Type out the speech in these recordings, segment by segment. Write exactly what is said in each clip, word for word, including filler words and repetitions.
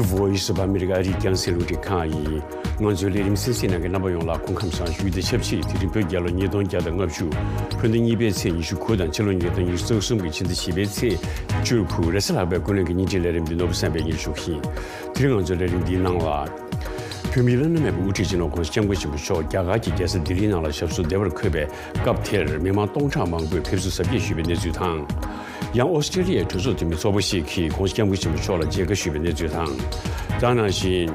Voice of America ཨ་རིའི་རྒྱང་སྲིང་རླུང་འཕྲིན་ཁང་ཡིན། ང་ཚོའི་ལས་རིམ་གསན་གཟིགས་གནང་མཁན་རྣམ་པ་ཡོངས་ལ་སྐུ་ཁམས་བཟང་ཞུ་རྒྱུ་དང་ཆབས་ཅིག་དེ་རིང་བོད་རྒྱལ་ལོ་ཉིས་སྟོང་བརྒྱ་དང་ལྔ་བཅུ། བོད་ཟླ་གཉིས་པའི་ཚེས་ཉི་ཤུ་དགུ་དང་ཕྱི་ལོ་ཉིས་སྟོང་ཉི་ཤུ་རྩ་གསུམ་གྱི་ཕྱི་ཟླ་བཞི་པའི་ཚེས་བཅུ་དགུ། རེས་གཟའ་ལྷག་པའི་ཀུན་གླེང་གི་བརྙན་འཕྲིན་ལས་རིམ་འདི་ནོར་བུ་བསམ་འཕེལ་གཉེར་ཞུ་གི་ཡིན། དེ་རིང་ང་ཚོའི་ལས་རིམ་འདིའི་ནང་ལ། བོད་མིའི་བླ་ན་མེད་པའི་དབུ་ཁྲིད་སྤྱི་ནོར་༸གོང་ས་༸སྐྱབས་མགོན་ཆེན་པོ་མཆོག་རྒྱ་གར་གྱི་རྒྱལ་ས་ལྡི་ལིའི་ནང་ལ་ཞབས་སོར་བདེ་བར་འཁོད་པའི་སྐབས་དེར་མི་མང་སྟོང་ཕྲག་མང་པོས་ཕེབས་བསུ་གཟབ་རྒྱས་ཞུས་པའི་གནས་ཚུལ་དང་། ཡང་ཨོ་སི་ཀྲི་ལི་ཡའི་གྲོས་ཚོགས་འཐུས་མི་ཚོགས་པ་ཞིག་གིས་༸གོང་ས་༸སྐྱབས་མགོན་ཆེན་པོ་མཆོག་ལ་མཇལ་ཁ་ཞུས་པའི་གནས་ཚུལ་དང་། ད་ག་ནང་བཞིན།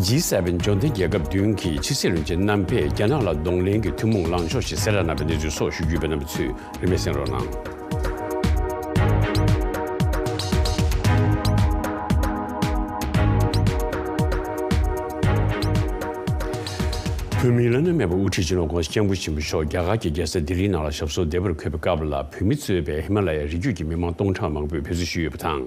ཇི་སེ་ཝེན་འབྱོར་ལྡན་རྒྱལ་ཁབ་བདུན་གྱི་ཕྱི་སྲིད་བློན་ཆེན་རྣམ་པས་རྒྱ་ནག་ལ་གདོང་ལེན་གྱི་ཐུན་མོང་ལངས་ཕྱོགས་ཤིག་གསལ་བསྒྲགས་གནང་བའི་གནས་ཚུལ་སོགས་ཞུ་རྒྱུ་ཡོད་པས་རྣམ་པ་ཚོས་རིན་མེད་གསན་རོགས་གནང་། བོད་མིའི་བླ་ན་མེད་པའི་དབུ་ཁྲིད་སྤྱི་ནོར་༸གོང་ས་༸སྐྱབས་མགོན་ཆེན་པོ་མཆོག་རྒྱ་གར་གྱི་རྒྱལ་ས་ལྡི་ལིའི་ནང་ལ་ཞབས་སོར་བདེ་བར་འཁོད་པའི་སྐབས་ལ། བོད་མི་གཙོས་པའི་ཧི་མ་ལ་ཡའི་རི་རྒྱུད་ཀྱི་མི་མང་སྟོང་ཕྲག་མང་པོས་ཕེབས་བསུ་ཞུས་ཡོད་པ་དང་།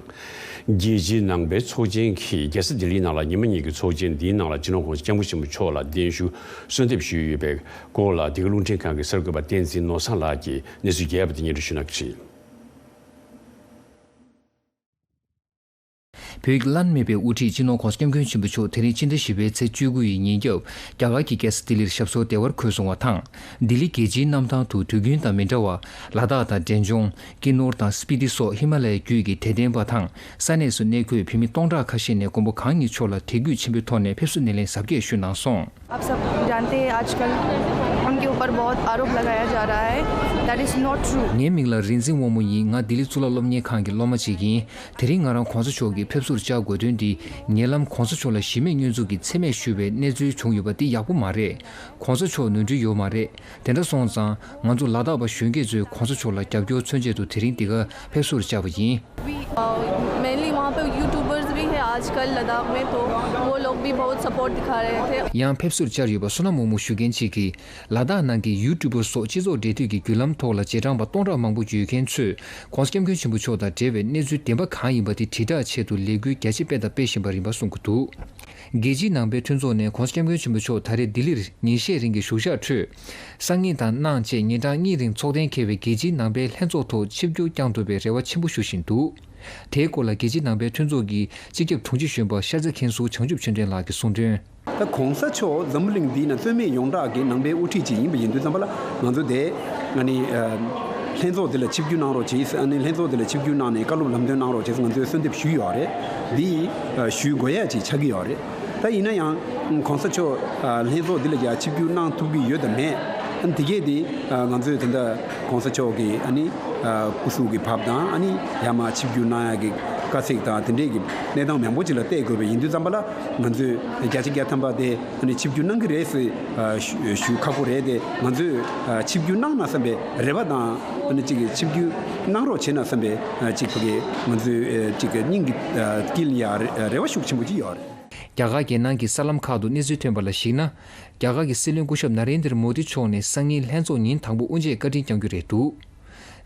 རྒྱལ་སྤྱིའི་ནང་པའི་ཚོགས་ཆེན་གྱིས་རྒྱལ་ས་ལྡི་ལིའི་ནང་ལ་ཉི་མ་གཉིས་ཀྱི་ཚོགས་ཆེན་འདིའི་ནང་ལ་སྤྱི་ནོར་༸གོང་ས་༸སྐྱབས་མགོན་ཆེན་པོ་མཆོག་ལ་གདན་ཞུ་གསོལ་འདེབས་ཞུས་ཡོད་པའི་སྐོར་ལ། འདི་ག་རླུང་འཕྲིན་ཁང་གི་གསར་འགོད་པ་བསྟན་འཛིན་ནོར་བཟང་ལགས་ཀྱིས་གནས་ཚུལ་རྒྱས་པ་དེ་སྙན་སྒྲོན་ཞུ་གནང་གི་རེད། བོད་ཀྱི་བླ་ན་མེད་པའི་དབུ་ཁྲིད་སྤྱི་ནོར་༸གོང་ས་༸སྐྱབས་མགོན་ཆེན་པོ་མཆོག་དེ་རིང་ཕྱི་ཟླ་བཞི་པའི་ཚེས་བཅུ་དགུ་ཡི་ཉིན་རྒྱབ་རྒྱ་གར་གྱི་རྒྱལ་ས་ལྡི་ལིར་ཞབས་སོར་བདེ་བར་འཁོད་སོང་བ་དང་། ལྡི་ལི་རྒྱལ་སྤྱིའི་གནམ་ཐང་དུ་དུས་རྒྱུན་དང་མི་འདྲ་བར་ལ་དྭགས་དང་འབྲས་ལྗོངས། ཀི་ནོར་དང་སྤི་ཏི་སོགས་ཧི་མ་ལ་ཡའི་རྒྱུད་ཀྱི་དད་ལྡན་པ་དང་ས་གནས་སུ་གནས་འཁོད་བོད་མི་སྟོང་ཕྲག་ཁ་ཤས་ནས་མགོན་པོ་གང་ཉིད་མཆོག་ལ་དད་གུས་ཆེན་པོའི་ཐོག་ནས་ཕེབས་བསུ་སྣེ་ལེན་གཟབ་རྒྱས་ཞུས་གནང་སོང་། आप सब जानते हैं, आजकल उनके ऊपर बहुत आरोप लगाया जा रहा है। That is not true. ངའི་མིང་ལ་རིག་འཛིན་དབང་མོ་ཡིན། ང་ལྡི་ལི་གཙུག་ལག་སློབ་གཉེར་ཁང་གི་སློབ་མ་ཅིག་ཡིན། དེ་རིང་ང་རང་གོང་ས་མཆོག་གིས་ཕེབས་བསུར་བཅར་དགོས་དོན་འདི། ཉེ་ལམ་གོང་ས་མཆོག་ལ་གཞི་མེད་བསྙོན་འཛུགས་ཀྱིས་མཚན་སྨད་ཞུས་པའི་གནས་ཚུལ་བྱུང་ཡོད་པ་འདི་ཡག་པོ་མ་རེད། གོང་ས་མཆོག་ནོར་འཁྲུལ་ཡོད་མ་རེད། དེ་འདྲ་སོང་ཙང་། ང་ཚོ་ལ་དྭགས་པ་གཞོན་སྐྱེས་ཚོས་གོང་ས་མཆོག་ལ་རྒྱབ་སྐྱོར་མཚོན་ཆེད་དུ་དེ་རིང་འདི་གར་ཕེབས་བསུར་བཅར་བ་ཡིན། मेनली वहाँ पे यूट्यूबर्स भी है आजकल लद्दाख में, तो वो लोग भी बहुत सपोर्ट दिखा रहे थे। ཡང་ཕེབས་བསུར་བཅར་ཡོད་པ་བསོད་ནམས་དབང་མོ་ཞུ་མཁན་གཅིག་གིས། ལ་དྭགས་ནང་གི་ཡུ་ཊུབ་པར་སོགས་སྤྱི་ཚོགས་འབྲེལ་མཐུད་ཀྱི་བརྒྱུད་ལམ་ཐོག་ལ་རྗེས་འབྲང་པ་སྟོང་ཕྲག་མང་པོ་ཡོད་མཁན་ཚོས་༸གོང་ས་༸སྐྱབས་མགོན་ཆེན་པོ་མཆོག་དང་འབྲེལ་བའི་གནས་ཚུལ་བདེན་པ་གང་ཡིན་པ་དེ་དྲིལ་བསྒྲགས་ཆེད་དུ་ལས་འགུལ་རྒྱ་ཆེ་སྤེལ་དང་སྤེལ་བཞིན་པ་རིམ་པ་གསུང་གི་འདུག་རྒྱལ་སྤྱིའི་ནང་པའི་མཐུན་ཚོགས་ནས་༸གོང་ས་༸སྐྱབས་མགོན་ཆེན་པོ་མཆོག་ད་རེས་ལྡི་ལིར་ཉིན་ཤས་རིང་གི་བཞུགས་ཞག་ཁྲོད། སང་ཉིན་དང་གནངས་བཅས་ཉིན་གྲངས་གཉིས་རིང་ཚོགས་གཏན་འཁེལ་བའི་རྒྱལ་སྤྱིའི་ནང་པའི་ལྷན་ཚོགས་ཐོག་ཆིབས་བསྒྱུར་བསྐྱང་ཐུབ་པའི་རེ་བ་ཆེན་པོ་ཞུ་བཞིན་འདུག་དེའི་སྐོར་ལ་རྒྱལ་སྤྱིའི་ནང་པའི་མཐུན་ཚོགས་ཀྱི་སྤྱི་ཁྱབ་དྲུང་ཆེ་གཞོན་པ་ཤར་རྩེ་མཁན་ཟུར་བྱང་ཆུབ་ཆོས་ལྡན་ལགས་ཀྱིས་གསུངས་དོན། ད་གོང་ས་མཆོག་འཛམ་བུ་གླིང་འདིའི་ནང་རྩོད་མེད་ཡོངས་གྲགས་ཀྱི་ནང་པའི་དབུ་ཁྲིད་ཅིག་ཡིན་པ་ཡིན་དུས་ཙམ་པ་ལ། ང་ཚོ་དེ་ཨ་ནི་ཨ་ལྷན་ཚོགས་འདི་ལ་ཆིབས་བསྒྱུར་གནང་རོགས་བྱེད། ཨ་ནི་ལྷན་ཚོགས་འདི་ལ་ཆིབས་བསྒྱུར་གནང་ནས་བཀའ་སློབ་ལམ་སྟོན་གནང་རོགས་བྱེད་ཟེར་ང་ཚོས་གསོལ་འདེབས་ཞུས་ཡོད་རེད། འདི་ཨ་ཞུ་དགོས་ཡ་ཅིག་ཆགས་ཀྱི་ཡོད་རེད། ད་ཡིན་ན་ཡང་གོང་ས་མཆོག་ཨ་ལྷན་ཚོགས་འདི་ལ་ཡ་ཆིབས་བསྒྱུར་གནང་ཐུབ་ཀྱི་ཡོད་དམ་མེད། ཨ་ནི་དེ་གས་དེ་ཨ་ང་ཚོས་ད་ལྟ་གོང་ས་མཆོག་གི་ཨ་ནི་ཨ་སྐུ་གཟུགས་ཀྱི་བབ་དང་། ཨ་ནི་ཡར་མར་ཆིབས་བསྒྱུར་གནང་ཡ་གི་དཀའ་ཚེགས་དང་དེ་འདྲས་ཀྱི་གནས་སྟངས་མང་པོ་ཅིག་ལ་བལྟས་དགོས་པ་ཡིན་དུས་ཙམ་པ་ལ། ང་ཚོས་བརྒྱ་ཆ་བརྒྱ་ཐམ་པ་དེ་ཨ་ནི་ཆིབས་བསྒྱུར་གནང་གི་རེད་ཟེར་ཨ་ཞུ་ཞུ་ཁག་པོ་རེད་དེ། ང་ཚོས་ཨ་ཆིབས་བསྒྱུར་གནང་ན་བསམ་པའི་རེ་བ་དང་། ཨ་ནི་གཅིག་གི་ཆིབས་བསྒྱུར་གནང་རོགས་བྱེད་ན་བསམ་པའི་ཨ་གཅིག་ཕ་གི་ང་ཚོའི་ཨ་གཅིག་གི་སྙིང་གི་ཨ་དཀྱིལ་ཡ་རེ་རེ་བ་ཤུགས་ཆེན་པོ་ཅིག་ཡོད་རེད། རྒྱ་གར་རྒྱལ་ནང་གི་གསར་ལམ་ཁག་ཏུ་གནས་ཚུལ་ཐོན་པ་ལ་གཞིགས་ན། རྒྱ་གར་གྱི་སྲིད་བློན་སྐུ་ཞབས་ན་རེན་དར་མོ་དི་མཆོག་ནས་སང་ཉིན་ལྷན་ཚོགས་ཉིན་དང་པོ་དབུ་འབྱེད་བཀའ་དྲིན་བསྐྱང་རྒྱུ་རེད་འདུག་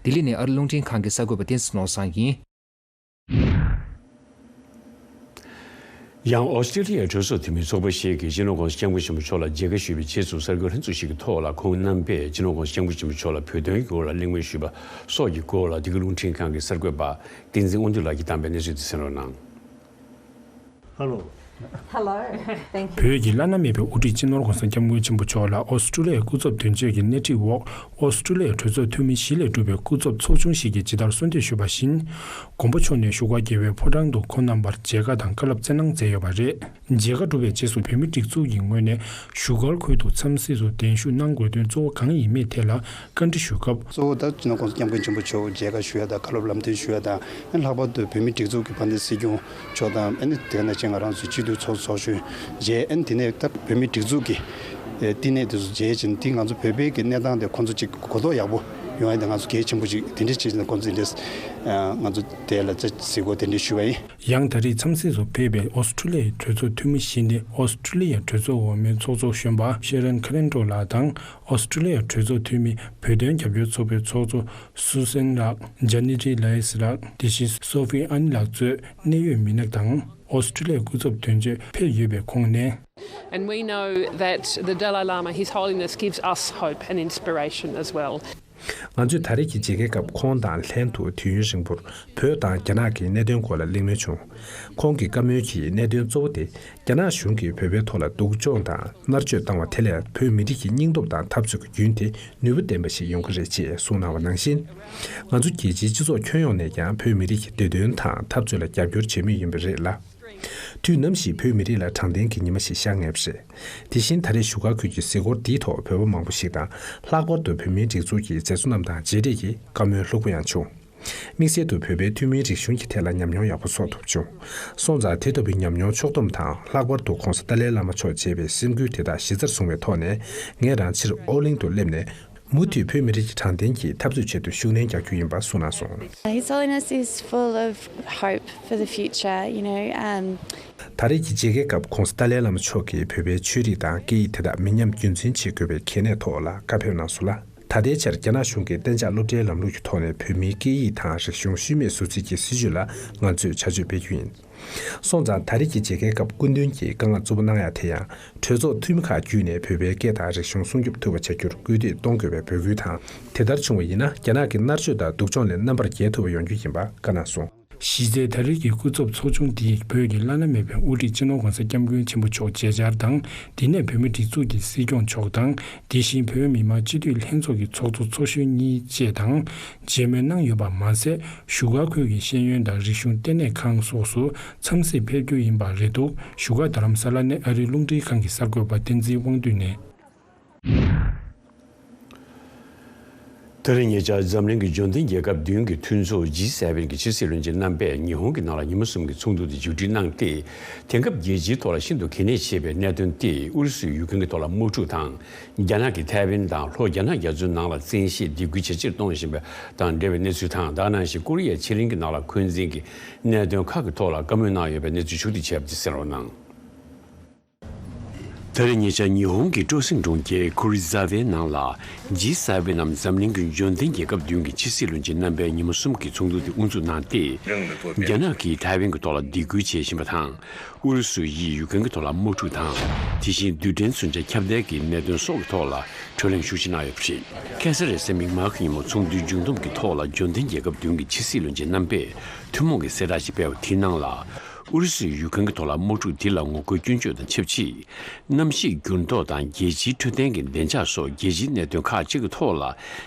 ལྡི་ལི་ནས་ཨ་རི་རླུང་འཕྲིན་ཁང་གི་གསར་འགོད་པ་བསྟན་འཛིན་ནོར་བཟང་ཡིན། ཡང་ཨོ་སི་ཀྲི་ལི་ཡའི་གྲོས་ཚོགས་འཐུས་མི་ཚོགས་པ་ཞིག་གིས་སྤྱི་ནོར་༸གོང་ས་༸སྐྱབས་མགོན་ཆེན་པོ་མཆོག་ལ་མཇལ་ཁ་ཞུས་པའི་རྗེས་སུ། གསར་འགོད་ལྷན་ཚོགས་ཤིག་གི་ཐོག་ལ་ཁོང་རྣམ་པས་སྤྱི་ནོར་༸གོང་ས་༸སྐྱབས་མགོན་ཆེན་པོ་མཆོག་ལ་བོད་དོན་སྐོར་ལ་གླེང་མོལ་ཞུས་པ་སོགས་ཀྱི་སྐོར་ལ། འདི་ག་རླུང་འཕྲིན་ཁང་གི་གསར་འགོད་པ་བསྟན་འཛིན་དབང་འདུས་ལགས་ཀྱིས་བཏང་པའི་གནས་ཚུལ་དེ་གསན་རོགས་གནང་། Hello. Hello. Thank you. བོད་ཀྱི་བླ་ན་མེད་པའི་དབུ་ཁྲིད་སྤྱི་ནོར་༸གོང་ས་༸སྐྱབས་མགོན་ཆེན་པོ་མཆོག་ལ་ཨོ་སི་ཀྲུ་ལི་ཡའི་སྐུ་ཚབ་དོན་གཅོད་ཀྱི་སྣེ་ཁྲིད་འོག་ཨོ་སི་ཀྲུ་ལི་ཡའི་གྲོས་ཚོགས་འཐུས་མི་བཞི་ལས་གྲུབ་པའི་སྐུ་ཚབ་ཚོགས་ཆུང་ཞིག་གིས་ཇི་ལྟར་གསོལ་འདེབས་ཞུས་པ་བཞིན། མགོན་པོ་མཆོག་ནས་བཞུགས་སྒར་རྒྱལ་བའི་ཕོ་བྲང་དུ་ཁོང་རྣམ་པར་མཇལ་ཁ་དང་བཀའ་སློབ་སྩལ་གནང་མཛད་ཡོད་པ་རེད། མཇལ་ཁ་གྲུབ་པའི་རྗེས་སུ་བོད་མིའི་སྒྲིག་འཛུགས་ཀྱི་ངོས་ནས་བཞུགས་སྒར་ཁུལ་དུ་འཚམས་གཟིགས་སུ་གདན་ཞུ་གནང་དགོས་དོན་གཙོ་བོ་གང་ཡིན་མིན་ཐད་ལ་བཀའ་འདྲི་ཞུས་སྐབས། གཙོ་བོ་ད་སྤྱི་ནོར་༸གོང་ས་༸སྐྱབས་མགོན་ཆེན་པོ་མཆོག་མཇལ་ཁ་ཞུ་ཡ་དང་བཀའ་སློབ་ལམ་སྟོན་ཞུ་ཡ་དང་། ལྷག་པར་དུ་བོད་མིའི་སྒྲིག་འཛུགས་ཀྱི་དཔལ་ལྡན་སྲིད་སྐྱོང་མཆོག་དང་། ཨ་ནི་དེ་ག་ནང་བཞིན་ང་རང་ཚོའི་སྤྱི་འཐུས་ཚོགས་གཙོ་ཚོགས་གཞོན་མཇལ། ཨ་ནི་དེ་ནས་ད་བོད་མིའི་སྒྲིག་འཛུགས་ཀྱི་ཨེ་བསྟི་གནས་དེ་ཚོ་མཇལ་བྱས་ནས། དེ་ང་ཚོ་བོད་པའི་གི་གནས་སྟངས་དེ་ཁོང་ཚོ་ཅིག་གོ་རྟོགས་ཡག་པོ་ཡོང་ཡ་དེ་ང་ཚོ་གལ་ཆེན་པོ་ཅིག་དེ་འདྲས་བྱས་ནས་ཁོང་ཚོ་དེ་འདྲས་ང་ཚོ་དེ་ལ་ཅིག་གཟིགས་སྐོར་དེ་འདྲས་ཞུ་བ་ཡིན། ཡང་ད་རེས་འཚམས་གཟིགས་སུ་ཕེབས་པའི་ཨོ་སི་ཀྲུ་ལི་ཡའི་གྲོས་ཚོགས་འཐུས་མི་བཞི་ནི། ཨོ་སི་ཀྲུ་ལི་ཡའི་གྲོས་ཚོགས་འོག་མའི་ཚོགས་གཙོ་གཞོན་པ་ཤེ་རན་ཁ་ལན་ཏྲོ་ལགས་དང་། ཨོ་སི་ཀྲུ་ལི་ཡའི་གྲོས་ཚོགས་འཐུས་མི་བོད་དོན་རྒྱབ་སྐྱོར་ཚོགས་པའི་ཚོགས་གཙོ་སུ་སན་ལགས། ཇ་ནི་ཏི་ལའེ་སི་ལགས། དེ་བཞིན་སོ་ཧྥི་ཨན་ལགས་གཙོས་གནད་ཡོད་མི་སྣ་དང་ཨོ་སི་ཀྲུ་ལི་ཡའི་སྐུ་ཚབ་དོན་གཅོད་ཕེབས་ཡོད་པའི་ཁོངས་ནས། And we know that the Dalai Lama, His Holiness, gives us hope and inspiration as well. ང་ཚོས་ད་རེས་ཀྱི་མཇལ་ཁའི་སྐབས་ཁོང་དང་ལྷན་དུ་དུས་ཡུན་རིང་པོར་བོད་དང་རྒྱ་ནག་གི་གནད་དོན་སྐོར་ལ་གླེང་མོལ་བྱུང་། ཁོང་གི་བཀའ་མོལ་གྱི་གནད་དོན་གཙོ་བོ་དེ། རྒྱ་ནག་གཞུང་གིས་བོད་པའི་ཐོག་ལ་སྡུག་སྦྱོང་དང་མནར་གཅོད་བཏང་བ་དེ་ལས་བོད་མི་རིགས་ཀྱི་སྙིང་སྟོབས་དང་འཐབ་རྩོད་ཀྱི་རྒྱུན་དེ་ནུས་པ་ལྡན་པ་ཞིག་ཡོང་གི་རེད་ཅེས་གསུངས་གནང་བ་ནང་བཞིན། ང་ཚོ་རྒྱལ་སྤྱིའི་སྤྱི་ཚོགས་ཁྱོན་ཡོངས་ནས་ཀྱང་བོད་མི་རིགས་ཀྱི་བདེ་དོན་དང་འཐབ་རྩོད་ལ་རྒྱབ་སྐྱོར་བྱེད་མུས་ཡིན་པ་རེད་ལ། དུས་ནམ་ཞིག་བོད་མི་རིགས་ལ་དྲང་བདེན་གྱི་ཉི་མ་ཞིག་ཤར་ངེས་པ་རེད། དེ་བཞིན་ད་རེས་བཞུགས་སྒར་ཁུལ་གྱི་གཟིགས་སྐོར་འདིའི་ཐོག་བོད་པ་མང་པོ་ཞིག་དང་། ལྷག་པར་དུ་བོད་མིའི་སྒྲིག་འཛུགས་ཀྱི་མཛད་གཙོ་རྣམས་དང་མཇལ་འཕྲད་ཀྱིས་བཀའ་མོལ་ལྷུག་པོ་ཡང་བྱུང་། དམིགས་བསལ་དུ་བོད་པའི་ཐུན་མིན་རིག་གཞུང་གི་ཐད་ལ་ཉམས་མྱོང་ཡག་པོ་ཚོར་ཐུབ་བྱུང་། སོང་ཙང་དེ་ལྟ་བུའི་ཉམས་མྱོང་ཕྱོགས་བསྡོམས་དང་། ལྷག་པར་དུ་༸གོང་ས་ཏཱ་ལའི་བླ་མ་མཆོག་མཇལ་བའི་སེམས་འགུལ་དེ་དག་གཞི་རྩར་བཟུང་བའི་ཐོག་ནས། ངས་རང་ཕྱིར་ཨོ་གླིང་དུ་སླེབས་ནས། མུ་མཐུད་བོད་མི་རིགས་ཀྱི་དྲང་བདེན་གྱི་འཐབ་རྩོད་ཆེད་དུ་ཤུགས་སྣོན་རྒྱག་རྒྱུ་ཡིན་པ་གསུངས་གནང་སོང་། His Holiness is full of hope for the future, you know, um, ད་རེས་ཀྱི་མཇལ་ཁའི་སྐབས་༸གོང་ས་ཏཱ་ལའི་བླ་མ་མཆོག་གིས་བོད་པའི་ཆོས་རིག་དང་སྐད་ཡིག་དེ་དག་མི་ཉམས་རྒྱུན་འཛིན་བྱེད་དགོས་པའི་གལ་གནད་ཐོག་ལ་བཀའ་ཕེབས་གནང་སོང་ལ། ད་ལྟའི་ཆར་རྒྱ་ནག་གཞུང་གིས་གཏན་འཇགས་སློབ་གྲྭའི་ལམ་ལུགས་ཀྱི་ཐོག་ནས་བོད་མིའི་སྐད་ཡིག་དང་རིག་གཞུང་ཤུལ་མེད་བཟོ་རྩིས་ཀྱི་སྲིད་བྱུས་ལ་ང་ཚོས་བྱ་སྤྱོད་སྤེལ་རྒྱུ་ཡིན། སོང་ཙང་ད་རེས་ཀྱི་མཇལ་ཁའི་སྐབས་སྐུ་མདུན་གྱིས་བཀའ་མངགས་གཙོ་བོ་གནང་ཡ་དེ་ཡང་། གྲོས་ཚོགས་འཐུས་མི་ཁག་བརྒྱུད་ནས་བོད་པའི་སྐད་དང་རིག་གཞུང་སྲུང་སྐྱོབ་ཐུབ་པ་བྱ་རྒྱུར་སྐུལ་འདེད་གཏོང་དགོས་པའི་འབོད་སྐུལ་དང་། དེ་ལྟར་བྱུང་བ་ཡིན་ན། རྒྱ་ནག་གི་མནར་གཅོད་དང་སྡུག་སྦྱོང་ལས་རྣམ་པར་རྒྱལ་ཐུབ་པ་ཡོང་རྒྱུ་ཡིན་པ་བཀའ་གནང་སོང་། གཞི་རྩའི་ད་རེས་ཀྱི་སྐུ་ཚབ་ཚོགས་ཆུང་འདིས་བོད་ཀྱི་བླ་ན་མེད་པའི་དབུ་ཁྲིད་སྤྱི་ནོར་༸གོང་ས་༸སྐྱབས་མགོན་ཆེན་པོ་མཆོག་མཇལ་བཅར་དང་། འདི་ནས་བོད་མིའི་སྒྲིག་འཛུགས་ཀྱི་སྲིད་སྐྱོང་མཆོག་དང་། དེ་བཞིན་བོད་མི་མང་སྤྱི་འཐུས་ལྷན་ཚོགས་ཀྱི་ཚོགས་གཙོ་ཚོགས་གཞོན་གཉིས་བཅས་དང་མཇལ་མོལ་གནང་ཡོད་པ་མ་ཟད། བཞུགས་སྒར་ཁུལ་གྱི་ཤེས་ཡོན་དང་རིག་གཞུང་ལྟེ་གནས་ཁང་སོགས་སུ་འཚམས་གཟིགས་ཕེབས་རྒྱུ་ཡིན་པ་རེད་འདུག་བཞུགས་སྒར་རྡ་རམ་ས་ལ་ནས་ཨ་རིའི་རླུང་འཕྲིན་ཁང་གི་གསར་འགོད་པ་བསྟན་འཛིན་དབང་འདུས་ནས། ད་རེས་ཉེ་ཆར་འཛམ་གླིང་གི་འབྱོར་ལྡན་རྒྱལ་ཁབ་བདུན་གྱི་མཐུན་ཚོགས་ཇི་སེ་ཝེན་གྱི་ཕྱི་སྲིད་བློན་ཆེན་རྣམ་པས་ཉི་ཧོང་གི་ནང་ལ་ཉི་མ་གསུམ་གྱི་ཚོགས་འདུ་དེ་མཇུག་སྒྲིལ་གནང་སྟེ། དེང་སྐབས་རྒྱལ་སྤྱིའི་ཐོག་ལ་ཤིན་ཏུ་གལ་གནད་ཆེ་བའི་གནད་དོན་ཏེ་ཨུ་རུ་སུས་ཡུཀ་རེན་གྱི་ཐོག་ལ་དམག་འཁྲུག་དང་། རྒྱ་ནག་གིས་ཐའེ་ཝན་དང་ལྷོ་རྒྱ་ནག་རྒྱ་མཚོའི་ནང་ལ་བཙན་ཤེད་སྡིགས་སྐུལ་ཇེ་ཆེར་གཏོང་བཞིན་པ་དང་འབྲེལ་བའི་གནས་ཚུལ་དང་། དེ་ནང་བཞིན་ཀོ་རི་ཡའི་ཕྱེད་གླིང་གི་ནང་ལ་འཁོན་འཛིན་གྱི་གནད་དོན་ཁག་གི་ཐོག་ལ་བཀའ་མོལ་གནང་ཡོད་པའི་གནས་ཚུལ་ཕྱོགས་བསྡུས་བྱས་པ་དེ་གསན་རོགས་གནང་། ད་རེས་ཉེ་ཆར་ཉི་ཧོང་གི་སྤྲོ་གསེང་གྲོང་ཁྱེར་ཀུ་རི་ཛ་ཝའི་ནང་ལ་ཇི་སེ་ཝེན་ནམ་འཛམ་གླིང་གི་འབྱོར་ལྡན་རྒྱལ་ཁབ་བདུན་གྱི་ཕྱི་སྲིད་བློན་ཆེན་རྣམ་པའི་ཉི་མ་གསུམ་གྱི་ཚོགས་འདུ་དེ་དབུ་འཛུགས་གནང་སྟེ། རྒྱ་ནག་གིས་ཐའེ་ཝན་གྱི་ཐོག་ལ་སྡིགས་སྐུལ་བྱེད་བཞིན་པ་དང་། ཨུ་རུ་སུ་ཡིས་ཡུཀ་རེན་གྱི་ཐོག་ལ་དམག་འཁྲུག་དང་། དེ་བཞིན་རྡུལ་ཕྲན་མཚོན་ཆ་ཁྱབ་གདལ་གྱི་གནད་དོན་སོགས་ཀྱི་ཐོག་ལ་གྲོས་གླེང་ཤུགས་ཆེ་གནང་ཡོད་པ་རེད། ཁ་སང་རེས་གཟའ་མིག་དམར་གྱི་ཉིན་མོ་ཚོགས་འདུའི་མཇུག་བསྡོམས་ཀྱི་ཐོག་ལ་འབྱོར་ལྡན་རྒྱལ་ཁབ་བདུན་གྱི་ཕྱི་སྲིད་བློན་ཆེན་རྣམ་པས་ཐུན་མོང་གི་གསལ་བསྒྲགས་ཤིག་སྤེལ་བ་དེའི་ནང་ལ། ཨུ་རུ་སུས་ཡུཀ་རེན་གྱི་ཐོག་ལ་དམག་འཁྲུག་དེ་ལ་ངོ་རྒོལ་སྐྱོན་བརྗོད་དང་ཆབས་ཅིག་གནམ་གཤིས་འགྱུར་ལྡོག་དང་རྒྱལ་སྤྱིའི་འཕྲོད་བསྟེན་གྱི་བདེ་འཇགས་སོགས་རྒྱལ་སྤྱིའི་གནད་དོན་ཁག་ཅིག་གི་ཐོག་ལ།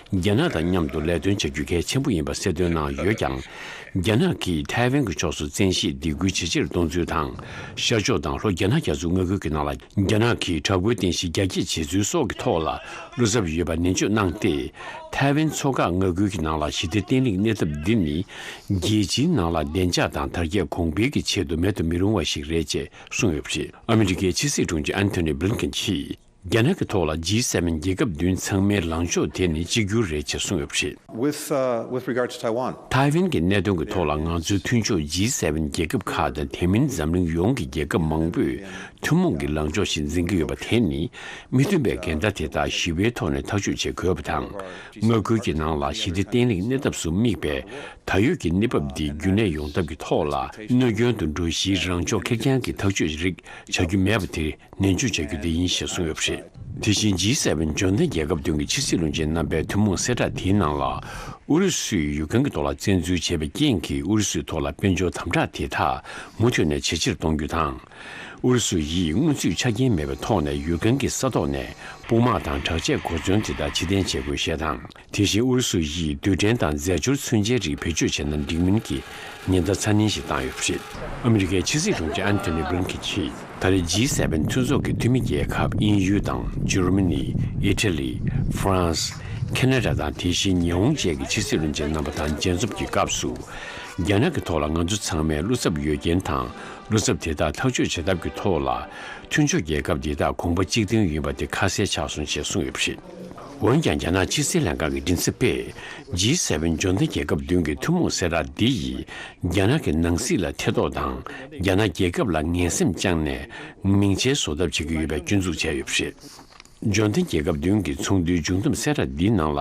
རྒྱ་ནག་དང་མཉམ་དུ་ལས་དོན་བྱ་རྒྱུ་གལ་ཆེན་པོ་ཡིན་པ་གསལ་སྟོན་གནང་ཡོད་ཀྱང་། རྒྱ་ནག་གིས་ཐའེ་ཝན་གྱི་ཕྱོགས་སུ་བཙན་ཤེད་སྡིགས་སྐུལ་ཇེ་ཆེར་གཏོང་ཚུལ་དང་། ཤར་ཕྱོགས་དང་ལྷོ་རྒྱ་ནག་རྒྱ་མཚོའི་མངའ་ཁུལ་གྱི་ནང་ལ་རྒྱ་ནག་གིས་དྲག་པོའི་རྟེན་གཞི་རྒྱ་སྐྱེད་བྱེད་ཚུལ་སོགས་ཀྱི་ཐོག་ལ་བློ་འཚབ་ཡོད་པ་ནན་བརྗོད་གནང་སྟེ། ཐའེ་ཝན་མཚོ་འགག་མངའ་ཁུལ་གྱི་ནང་ལ་ཞི་བདེ་བརྟན་ལྷིང་གནས་ཐབས་འདི་ནི། རྒྱལ་སྤྱིའི་ནང་ལ་བདེ་འཇགས་དང་དར་རྒྱས་གོང་འཕེལ་གྱི་ཆེད་དུ་མེད་དུ་མི་རུང་བ་ཞིག་རེད་ཅེས་གསུངས་ཡོད་པ་རེད། ཨ་མི་རི་ཀའི་ཕྱི་སྲིད་དྲུང་ཆེ་ཨན་ཐོ་ནི་བྷི་ལིན་ཀེན་གྱིས། རྒྱ་ནག་གི་ཐོག་ལ་ཇི་སེ་ཝེན་རྒྱལ་ཁབ་བདུན་ཚང་མའི་ལངས་ཕྱོགས་དེ་ནི་གཅིག་གྱུར་རེད་ཅེས་གསུངས་ཡོད་པ་རེད། With, uh, with regard to Taiwan, ཐའེ་ཝན་གྱི་གནད་དོན་གྱི་ཐོག་ལ་ང་ཚོའི་མཐུན་ཕྱོགས་ཇི་སེ་ཝེན་རྒྱལ་ཁབ་ཁག་དང་དེ་མིན་འཛམ་གླིང་ཡོངས་ཀྱི་རྒྱལ་ཁབ་མང་པོས་ཐུན་མོང་གི་ལངས་ཕྱོགས་ཤིག་འཛིན་གྱི་ཡོད་པ་དེ་ནི། མི་མཐུན་པའི་འགལ་ཟླ་དེ་དག་ཞི་བའི་ཐོག་ནས་ཐག་གཅོད་བྱེད་དགོས་པ་དང་། མངའ་ཁུལ་གྱི་ནང་ལ་ཞི་བདེ་བརྟན་ལྷིང་གནས་ཐབས་སུ་དམིགས་པའི་ད་ཡོད་ཀྱི་གནས་བབ་འདི་རྒྱུན་གནས་ཡོང་ཐབས་ཀྱི་ཐོག་ལ། གནོད་སྐྱོན་དུ་འགྲོ་གཞིའི་རང་ཕྱོགས་ཁེར་རྐྱང་གི་ཐག་གཅོད་རིགས་བྱ་རྒྱུ་མེད་པ་དེ་ནན་བརྗོད་བྱ་རྒྱུ་དེ་ཡིན་ཞེས་གསུངས་ཡོད་པ་རེད། དེ་བཞིན་ཇི་སེ་ཝེན་འབྱོར་ལྡན་རྒྱལ་ཁབ་བདུན་གྱི་ཕྱི་སྲིད་བློན་ཆེན་རྣམ་པའི་ཐུན་མོང་གསལ་བསྒྲགས་དེའི་ནང་ལ། ཨུ་རུ་སུས་ཡུཀ་རེན་གྱི་ཐོག་ལ་བཙན་འཛུལ་བྱས་པའི་རྐྱེན་གྱིས་ཨུ་རུ་སུའི་ཐོག་ལ་དཔལ་འབྱོར་དམ་དྲག་དེ་དག་མུ་མཐུད་ནས་ཇེ་ཆེར་གཏོང་རྒྱུ་དང་། ཨུ་རུ་སུ་ཡིས་སྔོན་ཚུད་ཆ་རྐྱེན་མེད་པའི་ཐོག་ནས་ཡུཀ་རེན་གྱི་ས་ཐོག་ནས་དཔུང་དམག་དང་དྲག་ཆས་གོ་མཚོན་དེ་དག་ཕྱིར་འཐེན་བྱེད་དགོས་ཞེས་དང་། དེ་བཞིན་ཨུ་རུ་སུ་ཡིས་རྡུལ་ཕྲན་དང་རྫས་སྦྱོར་མཚོན་ཆའི་རིགས་བེད་སྤྱོད་བྱས་ན་འགྲིག་མིན་གྱི་ཉེན་བརྡ་ཚ་ནན་ཞིག་བཏང་ཡོད་པ་རེད། ཨ་མི་རི་ཀའི་ཕྱི་སྲིད་དྲུང་ཆེ་ཨན་ཐོ་ནི་བྷི་ལིན་ཀེན་གྱིས། ད་རེས་ཇི་སེ་ཝེན་མཐུན་ཚོགས་ཀྱི་འཐུས་མི་རྒྱལ་ཁབ་དབྱིན་ཡུལ་དང་འཇར་མ་ནི། ཨི་ཊ་ལི། ཧྥ་རན་སི། ཁེ་ན་ཌ་དང་དེ་བཞིན་ཉི་ཧོང་བཅས་ཀྱི་ཕྱི་སྲིད་བློན་ཆེན་རྣམ་པ་དང་མཇལ་འཛོམས་ཀྱི་སྐབས་སུ། རྒྱ་ནག་གི་ཐོག་ལ་ང་ཚོ་ཚང་མས་བློ་འཚབ་ཡོད་རྐྱེན་དང་། བློ་འཚབ་དེ་དག་ཐག་གཅོད་བྱེད་ཐབས་ཀྱི་ཐོག་ལ། མཐུན་ཕྱོགས་རྒྱལ་ཁབ་འདི་དག་གོམ་པ་གཅིག་མཐུན་ཡིན་པ་དེ་ཁ་གསལ་ཆགས་སོང་ཞེས་གསུངས་ཡོད་པ་རེད། འོན་ཀྱང་རྒྱ་ནག་ཕྱི་སྲིད་ལྷན་ཁང་གི་མགྲིན་ཚབ་པས། ཇི་སེ་ཝེན་འབྱོར་ལྡན་རྒྱལ་ཁབ་བདུན་གྱི་ཐུན་མོང་གསལ་བསྒྲགས་འདི་ཡིས། རྒྱ་ནག་གི་ནང་སྲིད་ལ་ཐེ་གཏོགས་དང་། རྒྱ་ནག་རྒྱལ་ཁབ་ལ་ངན་སེམས་བཅངས་ནས། མིང་ཆེན་བཟོ་ཐབས་བྱེད་ཀྱི་ཡོད་པའི་སྐྱོན་འཛུགས་བྱས་ཡོད་པ་རེད། འབྱོར་ལྡན་རྒྱལ་ཁབ་བདུན་གྱི་ཚོགས་འདུའི་མཇུག་བསྡོམས་གསལ་བསྒྲགས་འདིའི་ནང་ལ།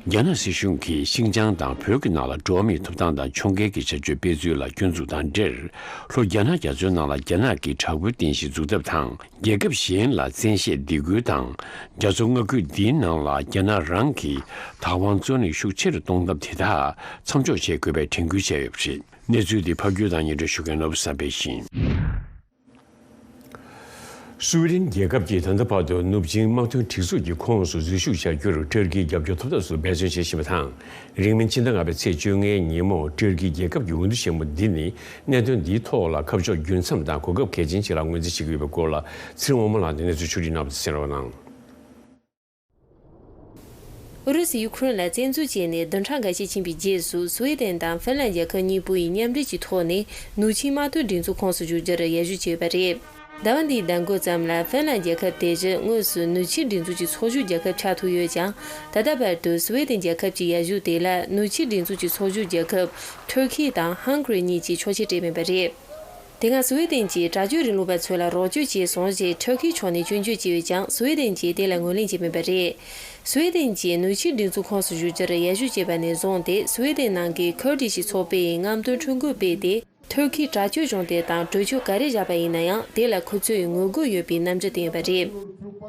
རྒྱ་ནག་སྲིད་གཞུང་གིས་ཤིན་ཅང་དང་བོད་ཀྱི་ནང་ལ་འགྲོ་བ་མིའི་ཐོབ་ཐང་དང་ཕྱོགས་འགལ་གྱི་བྱ་སྤྱོད་སྤེལ་ཚུལ་ལ་སྐྱོན་འཛུགས་དང་འབྲེལ། ལྷོ་རྒྱ་ནག་རྒྱ་མཚོའི་ནང་ལ་རྒྱ་ནག་གི་དྲག་པོའི་རྟེན་གཞི་འཛུགས་ཐབས་དང་། རྒྱལ་ཁབ་གཞན་ལ་བཙན་ཤེད་སྡིགས་སྐུལ་དང་། རྒྱ་མཚོ་མངའ་ཁུལ་འདིའི་ནང་ལ་རྒྱ་ནག་རང་གི་བདག་དབང་རྩོད་ལེན་ཤུགས་ཆེ་རུ་གཏོང་ཐབས་དེ་དག་མཚམས་འཇོག་བྱེད་དགོས་པའི་དྲན་སྐུལ་བྱས་ཡོད་པ་རེད། གནས་ཚུལ་འདི་ཕབ་སྒྱུར་དང་སྙན་སྒྲོན་ཞུ་མཁན་ནོར་བུ་བསམ་འཕེལ་ཡིན། སུའེ་ཏེན་རྒྱལ་ཁབ་ཀྱིས་ད་ལྟ་བར་དུ་ནུབ་ཆིངས་དམག་དོན་སྒྲིག་འཛུགས་ཀྱི་ཁོངས་སུ་འཛུལ་ཞུགས་བྱ་རྒྱུར་ཏུར་ཀིའི་རྒྱབ་སྐྱོར་ཐོབ་ཐབས་སུ་འབད་བརྩོན་བྱེད་བཞིན་པ་དང་། རིང་མིན་ཕྱི་ཟླ་ལྔ་པའི་ཚེས་བཅོ་ལྔའི་ཉིན་མོ་ཏུར་ཀིའི་རྒྱལ་ཁབ་ཀྱི་འོས་བསྡུ་ཆེན་མོ་འདི་ནི་གནད་དོན་འདིའི་ཐོག་ལ་ཁ་ཕྱོགས་རྒྱུན་འཚམ་དང་གོ་སྐབས་གལ་ཆེན་ཞིག་ལ་ངོས་འཛིན་བྱེད་ཀྱི་ཡོད་པའི་སྐོར་ལ་ཚེ་རིང་དབང་མོ་ལགས་ནས་གནས་ཚུལ་ཕྱོགས་སྒྲིག་གནང་བ་དེ་གསན་རོགས་གནང་། ཨུ་རུ་སུས་ཡུ་ཁུ་རེན་ལ་བཙན་འཛུལ་བྱས་ནས་བདུན་ཕྲག་འགའ་ཤས་ཕྱིན་པའི་རྗེས་སུ། སུའེ་ཏེན་དང་ཧྥིན་ལན་རྒྱལ་ཁབ་གཉིས་པོ་ཡིས་མཉམ་འབྲེལ་གྱི་ཐོག་ནས་ནུབ་ཆིངས་དམག་དོན་སྒྲིག་འཛུགས་ཁོངས་སུ་འཇུག་རྒྱུར་ཡར་ཞུ་བྱས་ཡོད་པ་རེད། ཟླ་བ་འདིའི་ཟླ་འགོ་ཙམ་ལ་ཧྥིན་ལན་རྒྱལ་ཁབ་དེ་བཞིན་དངོས་སུ་ནུབ་ཆིངས་སྒྲིག་འཛུགས་ཀྱི་ཚོགས་ཞུགས་རྒྱལ་ཁབ་ཆགས་ཐུབ་ཡོད་ཀྱང་། ད་ལྟ་བར་དུ་སུའེ་ཏེན་རྒྱལ་ཁབ་ཀྱི་ཡར་ཞུ་དེ་ལ་ནུབ་ཆིངས་སྒྲིག་འཛུགས་ཀྱི་ཚོགས་ཞུགས་རྒྱལ་ཁབ་ཏུར་ཀི་དང་ཧང་གྷ་རི་གཉིས་ཀྱིས་ཆོག་མཆན་སྤྲད་མེད་པ་རེད། དེ་སྔ་སུའེ་ཏེན་གྱིས་དྲག་སྤྱོད་རིང་ལུགས་པ་ཚོ་ལ་རོགས་སྐྱོར་བྱས་སོང་ཞེས་ཏུར་ཀིའི་ཕྱོགས་ནས་སྐྱོན་བརྗོད་བྱས་ཡོད་ཀྱང་། སུའེ་ཏེན་གྱིས་དེ་ལ་ངོས་ལེན་བྱས་མེད་པ་རེད། སུའེ་ཏེན་གྱིས་ནུབ་ཆིངས་སྒྲིག་འཛུགས་ཁོངས་སུ་ཞུགས་རྒྱུར་ཡར་ཞུ་བྱས་པ་ནས་བཟུང་སྟེ། སུའེ་ཏེན་ནང་གི་ཁུར་ཏི་ཞི་ཚོགས་པས་རྔམ་སྟོན་ཁྲོམ་སྐོར་སྤེལ་ཏེ། ཏུར་ཀིའི་དྲག་སྤྱོད་གཞུང་དེ་དང་གྲོས་ཆོད་ག་རེ་བཞག་པ་ཡིན་ན་ཡང་། དེ་ལ་ཁོ་ཚོས་ངོ་རྒོལ་ཡོད་པའི་རྣམ་འགྱུར་བསྟན་ཡོད་པ་རེད།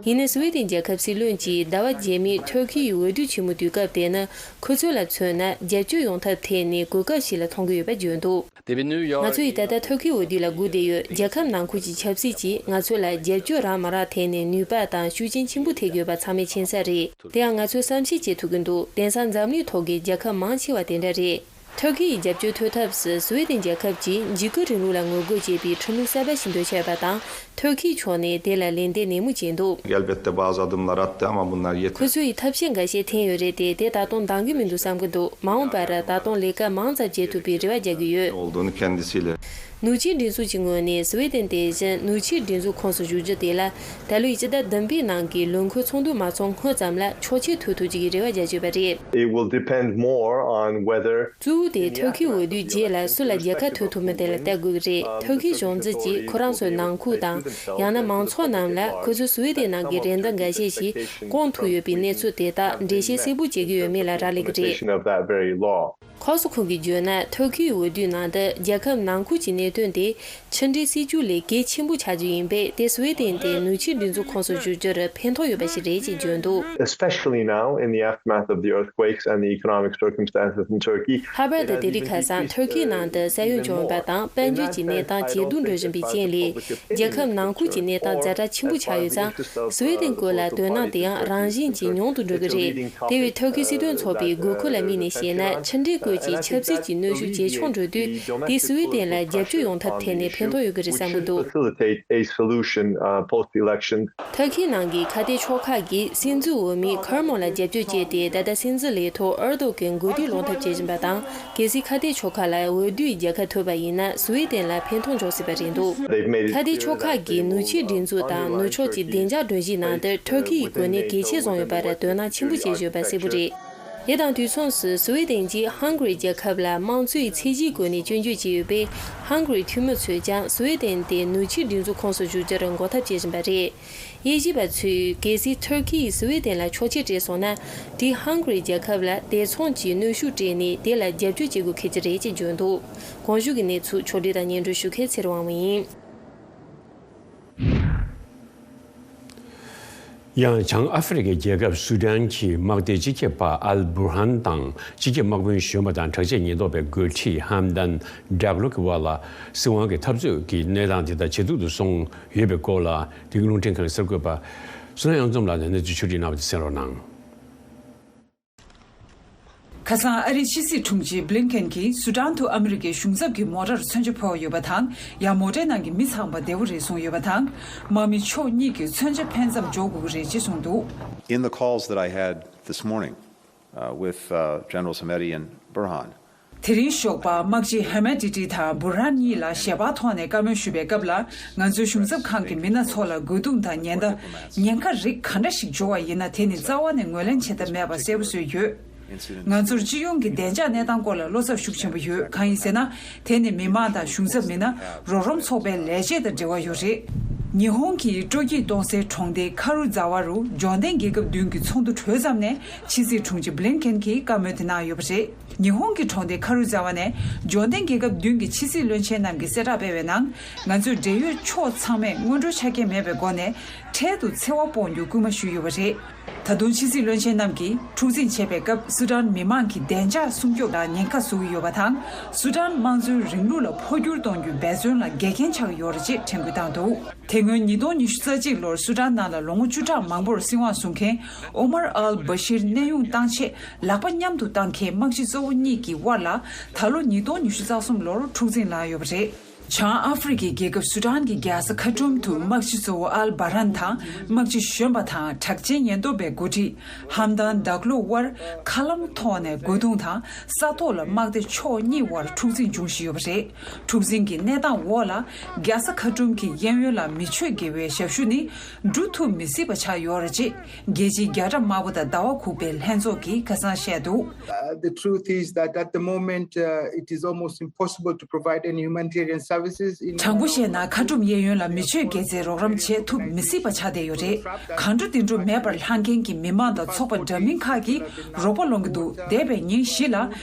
ཡིན་ནའི་སུའེ་ཏེན་རྒྱལ་ཁབ་སྲིད་བློན་གྱིས་ཟླ་བ་རྗེས་མའི་ཏུར་ཀིའི་འོས་བསྡུ་ཆེན་མོའི་དུས་སྐབས་དེ་ནི་ཁོ་ཚོ་ལ་མཚོན་ན་རྒྱབ་སྐྱོར་ཡོང་ཐབས་ཐད་ནས་གོ་སྐབས་ཤིག་ལ་མཐོང་གི་ཡོད་པ་བརྗོད་འདུག། ང་ཚོ་ཡིས་ད་ལྟ་ཏུར་ཀིའི་འོས་བསྡུ་ལ་སྒུག་བསྡད་ཡོད། རྒྱལ་ཁབ་ནང་ཁུལ་གྱི་ཆབ་སྲིད་ཀྱིས་ང་ཚོ་ལ་རྒྱབ་སྐྱོར་རག་མ་རག་ཐད་ནས་ནུས་པ་དང་ཤུགས་རྐྱེན་ཆེན་པོ་ཐེབས་ཀྱི་ཡོད་པ་ཚང་མས་མཁྱེན་གསལ་རེད། དེ་ཡང་ང་ཚོས་བསམ་ཤེས་བྱེད་ཐུབ་ཀྱི་འདུག། དེང་སང་འཛམ་གླིང་ཐོག་གི་རྒྱལ་ཁབ་མང་ཆེ་བ་དེ་འདྲ་རེད། ཏུར་ཀི་ཡི་རྒྱབ་སྐྱོར་ཐོབ་ཐབས་སུ་སུའེ་ཏེན་རྒྱལ་ཁབ་ཀྱིས་འཇིགས་སྐུལ་རིང་ལུགས་ལ་ངོ་རྒོལ་བྱེད་པའི་ཁྲིམས་ལུགས་གསར་པ་ཞིག་འདོན་འཆར་ཡོད་པ་དང་། ཏུར་ཀིའི་ཕྱོགས་ནས་དེ་ལ་ལན་འདེབས་ནན་མོ་བྱས་འདུག། Elbette bazı adımlar attı ama bunlar yeter. ཁོ་ཚོ་ཡིས་ཐབས་ཤེས་འགའ་ཤས་འཐེན་ཡོད་རེད་དེ། དེ་ད་དུང་འདང་གི་མི་འདུག་བསམ་གྱི་འདུག། མ་འོངས་པར་ད་དུང་ལས་ཀ་མང་ཙམ་བྱེད་ཐུབ་པའི་རེ་བ་རྒྱག་གི་ཡོད། Olduğunu kendisiyle. ནུབ་ཆིངས་སྒྲིག་འཛུགས་ཀྱི་ངོས་ནས་སུའེ་ཏེན་དེ་བཞིན་ནུབ་ཆིངས་སྒྲིག་འཛུགས་ཁོངས་སུ་ཞུགས་རྒྱུ་དེ་ལ་ད་ལོའི་སྤྱི་ཟླ་བདུན་པའི་ནང་གི་ལོ་འཁོར་ཚོགས་འདུ་མ་ཚོགས་སྔོན་ཙམ་ལ་ཆོག་མཆན་ཐོབ་ཐུབ་ཀྱི་རེ་བ་རྒྱག་ཀྱི་ཡོད་པ་རེད། It will depend more on whether གཙོ་བོ་དེ་ཏུར་ཀིའི་འོས་བསྡུའི་རྗེས་ལ་སུ་ལ་རྒྱལ་ཁ་ཐོབ་ཐུབ་མིན་དེ་ལ་ལྟ་དགོས་ཀྱི་རེད། ཏུར་ཀིའི་གཞུང་འཛིན་གྱིས་ཁོ་རང་ཚོའི་ནང་ཁུལ་དང་། ཡང་ན་མང་ཚོགས་རྣམས་ལ་ཁོ་ཚོས་སུའེ་ཏེན་ནང་གི་རེ་འདུན་འགའ་ཤས་ཤིག་སྐོང་ཐུབ་ཡོད་པའི་གནས་ཚུལ་དེ་དག་འགྲེལ་བཤད་གསལ་པོ་བྱེད་ཀྱི་ཡོད་མེད་ལ་རག་ལས་ཀྱི་རེད། Of that very law. ཁོ་སོ་ཁོང་གིས་བརྗོད་ན། ཏུར་ཀིའི་འོས་བསྡུའི་ནང་དུ་རྒྱལ་ཁབ་ནང་ཁུལ་གྱི་གནད་དོན་དེ་ཕྱི་འབྲེལ་སྲིད་ཇུས་ལས་གལ་ཆེན་པོ་ཆགས་རྒྱུ་ཡིན་པས། དེ་སུའེ་ཏེན་དེ་ནུབ་ཆིངས་སྒྲིག་འཛུགས་ཁོངས་སུ་ཞུགས་རྒྱུར་ཕན་ཐོགས་ཡོད་པ་ཞིག་རེད་ཅེས་བརྗོད་འདུག། Especially now, in the aftermath of the earthquakes and the economic circumstances in Turkey, ལྷག་པར་དུ་དེ་རིང་ཁ་སང་ཏུར་ཀིའི་ནང་དུ་ས་ཡོམ་བྱུང་ཡོད་པ་དང་། དཔལ་འབྱོར་གྱི་གནས་སྟངས་ཇེ་སྡུག་འགྲོ་བཞིན་པའི་རྐྱེན་ལས། རྒྱལ་ཁབ་ནང་ཁུལ་གྱི་གནས་སྟངས་ཛ་དྲག་ཆེན་པོ་ཆགས་ཡོད་ཙང་། སུའེ་ཏེན་སྐོར་ལ་དོ་སྣང་དེ་ཡང་རང་བཞིན་གྱིས་ཉུང་དུ་འགྲོ་གི་རེད། དེ་བས་ཏུར་ཀི་སྲིད་དོན་ཚོགས་པའི་དགོས་མཁོ་ལ་དམིགས་ནས་བཤད་ན། ཕྱི་འབྲེལ་སྐོར་གྱི་ཆབ་སྲིད་ཀྱི་གནོན་ཤུགས་ཇེ་ཆུང་འགྲོ་དུས། དེས་སུའེ་ཏེན་ལ་རྒྱབ་སྐྱོར་ཡོང་ཐབས་ཐད་ནས་ཕན་ཐོགས་ཡོད་ཀྱི་རེད་བསམ་གྱི་འདུག། Facilitate a solution, uh, post-election. ཏུར་ཀིའི་ནང་གི་ཁ་གཏད་ཕྱོགས་ཁག་གིས་སྲིད་འཛིན་འོས་མི་ཁར་མོ་ལ་རྒྱབ་སྐྱོར་བྱས་ཏེ། ད་ལྟ་སྲིད་འཛིན་ལས་ཐོག་ཨར་དོ་གྷན་འགོ་ཁྲིད་ལོག་ཐབས་བྱེད་བཞིན་པ་དང་། གལ་སྲིད་ཁ་གཏད་ཕྱོགས་ཁག་ལ་འོས་བསྡུའི་རྒྱལ་ཁ་ཐོབ་པ་ཡིན་ན། སུའེ་ཏེན་ལ་ཕན་ཐོགས་འབྱུང་སྲིད་པ་རེད་འདུག། They've made it clear that ཁ་གཏད་ཕྱོགས་ཁག་གིས་ནུབ་ཆིངས་སྒྲིག་འཛུགས་དང་ནུབ་ཕྱོགས་ཀྱི་བདེ་འཇགས་སྒྲོམ་གཞིའི་ནང་དུ་ཏུར་ཀི་ཡིས་གོ་གནས་གལ་ཆེ་བཟུང་ཡོད་པར་དོ་སྣང་ཆེན་པོ་བྱེད་བཞིན་ཡོད་པ་གསལ་པོ་རེད། དེ་དང་དུས་མཚུངས་སུ་སུའེ་ཏེན་གྱིས་ཧང་གྷ་རི་རྒྱལ་ཁབ་ལ་དམངས་གཙོའི་ཚད་གཞིའི་སྒོ་ནས་སྐྱོན་བརྗོད་བྱས་ཡོད་པས། ཧང་གྷ་རིའི་འཐུས་མི་ཚོས་ཀྱང་སུའེ་ཏེན་དེ་ནུབ་ཆིངས་སྒྲིག་འཛུགས་ཁོངས་སུ་ཞུགས་རྒྱུར་འགོག་ཐབས་བྱེད་བཞིན་པ་རེད། དབྱེ་ཞིབ་པ་ཚོས། གལ་སྲིད་ཏུར་ཀི་ཡིས་སུའེ་ཏེན་ལ་ཆོག་མཆན་སྤྲད་སོང་ན། དེས་ཧང་གྷ་རི་རྒྱལ་ཁབ་ལ་དེ་མཚུངས་ཀྱི་གནོན་ཤུགས་སྤྲད་ནས་དེ་ལ་རྒྱབ་སྐྱོར་བྱེད་དགོས་འཁེལ་གྱི་རེད་ཅེས་བརྗོད་འདུག། གོང་ཞུས་ཀྱི་གནས་ཚུལ་ཕྱོགས་སྒྲིག་དང་སྙན་སྒྲོན་ཞུ་མཁན་ཚེ་རིང་དབང་མོ་ཡིན། ཡང་བྱང་ཨ་ཧྥེ་རི་ཁའི་རྒྱལ་ཁབ་སུ་ཌན་གྱི་དམག་སྡེའི་སྤྱི་ཁྱབ་པ་ཨལ་བུར་ཧན་དང་སྤྱི་ཁྱབ་དམག་དཔོན་གཞོན་པ་དང་དྲག་ཆས་ཉེན་རྟོག་པའི་འགོ་ཁྲིད་ཧམ་དན་ཌག་ལོ་གི་དབར་ལ་སྲིད་དབང་གི་འཐབ་རྩོད་ཀྱི་གནས་སྟངས་དེ་དག་ཇེ་སྡུག་ཏུ་སོང་ཡོད་པའི་སྐོར་ལ། འདི་གའི་རླུང་འཕྲིན་ཁང་གསར་འགོད་པ་བསོད་ནམས་གཡང་འཛོམས་ལགས་ནས་གནས་ཚུལ་ཕྱོགས་སྒྲིག་གནང་བ་དེ་གསན་རོགས་གནང་། ཁ་སང་ཨ་རིའི་ཕྱི་སྲིད་དྲུང་ཆེ་བྷི་ལིན་ཁེན་གྱིས་སུ་ཌན་དུ་ཨ་མི་རི་ཀའི་གཞུང་ཚབ་ཀྱི་མོ་ཊར་མཚོན་ཆ་ཕོག་ཡོད་པ་དང་། ཡང་མོ་ཊའི་ནང་གི་མི་ཚང་མ་བདེ་བོ་རེད་གསུངས་ཡོད་པ་དང་། དམག་མི་ཕྱོགས་གཉིས་ཀྱི་མཚོན་ཆ་ཕན་ཙམ་འཇོག་དགོས་ཀྱི་རེད་ཅེས་གསུངས་འདུག། In the calls that I had this morning, uh, with, uh, Generals Hemedti and Burhan, དེ་རིང་ཞོགས་པ་དམག་སྤྱི་ཧེ་མེ་ཏི་ཏི་དང་བུ་རན་གཉིས་ལ་ཞལ་པར་ཐོག་ནས་བཀའ་མོལ་ཞུ་བའི་སྐབས་ལ། ང་ཚོའི་གཞུང་ཚབ་ཁང་གི་མི་སྣ་ཚོ་ལ་རྒོལ་རྡུང་དང་ཉེན་བརྡ། ཉེན་ཁ་རིགས་ག་འདྲ་ཞིག་འབྱོར་བ་ཡིན་ན། དེ་ནི་རྩ་བ་ནས་ངོས་ལེན་བྱེད་ཐབས་མེད་པ་གསལ་པོ་བཟོས་ཡོད། ང་ཚོར་སྤྱི་ཡོངས་ཀྱི་བདེ་འཇགས་གནས་སྟངས་སྐོར་ལ་བློ་འཚབ་ཤུགས་ཆེན་པོ་ཡོད། གང་ཡིན་ཟེར་ན། དེ་ནི་མི་མང་དང་གཞུང་ཚབ་མིན་ན་རོགས་རམ་ཚོགས་པའི་ལས་བྱེད་དང་འབྲེལ་བ་ཡོད་རེད། ཉི་ཧོང་གི་སྤྲོ་སྐྱིད་གཏོང་སའི་གྲོང་སྡེ་ཁ་རུ་ཛ་ཝ་རུ་འབྱོར་ལྡན་རྒྱལ་ཁབ་བདུན་གྱི་ཚོགས་འདུ་གྲོལ་ཙམ་ནས་ཕྱི་སྲིད་དྲུང་ཆེ་བྷི་ལིན་ཁེན་གྱིས་བཀའ་མོལ་དེ་གནང་ཡོད་པ་རེད། ཉི་ཧོང་གི་གྲོང་སྡེ་ཁ་རུ་ཛ་ཝ་ནས་འབྱོར་ལྡན་རྒྱལ་ཁབ་བདུན་གྱི་ཕྱི་སྲིད་བློན་ཆེན་རྣམས་ཀྱིས་གསལ་བསྒྲགས་སྤེལ་བའི་ནང་། ང་ཚོས་འབྲེལ་ཡོད་ཕྱོགས་ཚང་མས་སྔོན་འགྲོའི་ཆ་རྐྱེན་མེད་པའི་སྒོ་ནས་འཕྲལ་དུ་འཚེ་བ་སྤོང་རྒྱུ་སྐུལ་མ་ཞུས་ཡོད་པ་རེད། ད་དུང་ཕྱི་སྲིད་བློན་ཆེན་རྣམས་ཀྱིས་འཁྲུག་འཛིང་བྱེད་པའི་སྐབས་སུ་དཱན་མི་མང་གི་བདེ་འཇགས་སྲུང་སྐྱོབ་ལ་ཉེན་ཁ་བཟོ་གི་ཡོད་པ་དང་། སུ་དཱན་དམངས་གཙོའི་རིང་ལུགས་ལ་འཕོ་འགྱུར་གཏོང་རྒྱུའི་འབད་བརྩོན་ལ་འགལ་རྐྱེན་ཆགས་ཀྱི་ཡོད་རེད་ཅེས་དྲན་སྐུལ་བཏང་འདུག་དེ་སྔོན་ཉིས་སྟོང་ཉི་ཤུ་རྩ་གཅིག་ལོར་སུ་དཱན་ནང་ལ་ལོ་ངོ་བཅུ་ཕྲག་མང་པོར་སྲིད་དབང་བཟུང་མཁན་ཨོ་མར་ཨལ་བྷ་ཤིར་གནས་དབྱུང་བཏང་ཆེད་ལག་པ་མཉམ་དུ་བཏང་མཁན་དམག་སྤྱི་གཙོ་བོ་གཉིས་ཀྱི་དབར་ལ་ད་ལོ་ཉིས་སྟོང་ཉི་ཤུ་རྩ་གསུམ་ལོར་འཁྲུག་འཛིང་ལངས་ཡོད་པ་རེད། བྱང་ཨ་ཧྥེ་རི་ཁའི་རྒྱལ་ཁབ་སུ་དཱན་གྱི་རྒྱལ་ས་ཁར་ཏུམ་དུ་དམག་སྤྱི་གཙོ་བོ་ཨལ་བྷ་རན་དང་དམག་སྤྱི་གཞོན་པ་དང་དྲག་ཆེན་ཉེན་རྟོག་པའི་འགོ་ཁྲིད་ཧམ་དཱན་དག་ལོ་དབར་མཁའ་ལམ་ཐོག་ནས་རྒོལ་རྡུང་དང་ས་ཐོག་ལ་དམག་སྡེ་ཕྱོགས་གཉིས་དབར་འཁྲུག་འཛིང་འབྱུང་བཞིན་ཡོད་པ་རེད། འཁྲུག་འཛིང་གི་གནས་སྟངས་འོག་ལ་རྒྱལ་ས་ཁར་ཏུམ་གྱི་གཡས་གཡོན་ལ་མི་ཆོས་དགེ་བའི་ཞབས་ཞུ་ནི་འགྲུབ་ཐུབ་མི་སྲིད་པ་ཆགས་ཡོད་རེད་ཅེས་རྒྱལ་སྤྱིའི་རྒྱ་གྲམ་དམར་པོ་དང་ཟླ་བ་གུག་པའི་ལྷན་ཚོགས་ཀྱིས་ཁ་སང་བཤད་འདུག Uh, the truth is that at the moment, uh, it is almost impossible to provide any humanitarian services in དྲང་པོ་བཤད་ན་ཁ་ཏུམ་གཡས་གཡོན་ལ་མི་ཆོས་དགེ་རྩའི་རོགས་རམ་བྱེད་ཐུབ་མི་སྲིད་པ་ཆགས་བསྡད་ཡོད་རེད། གང་འགྲོ་དེ་འགྲོ་མེད་པར་ལྷང་མཁན་གྱི་མི་མང་དང་ཚོགས་པ་འདྲ་མིན་ཁག་གིས་རོགས་པ་སློང་གི་འདུག་འདས་པའི་ཉིན་བཞི་ལ་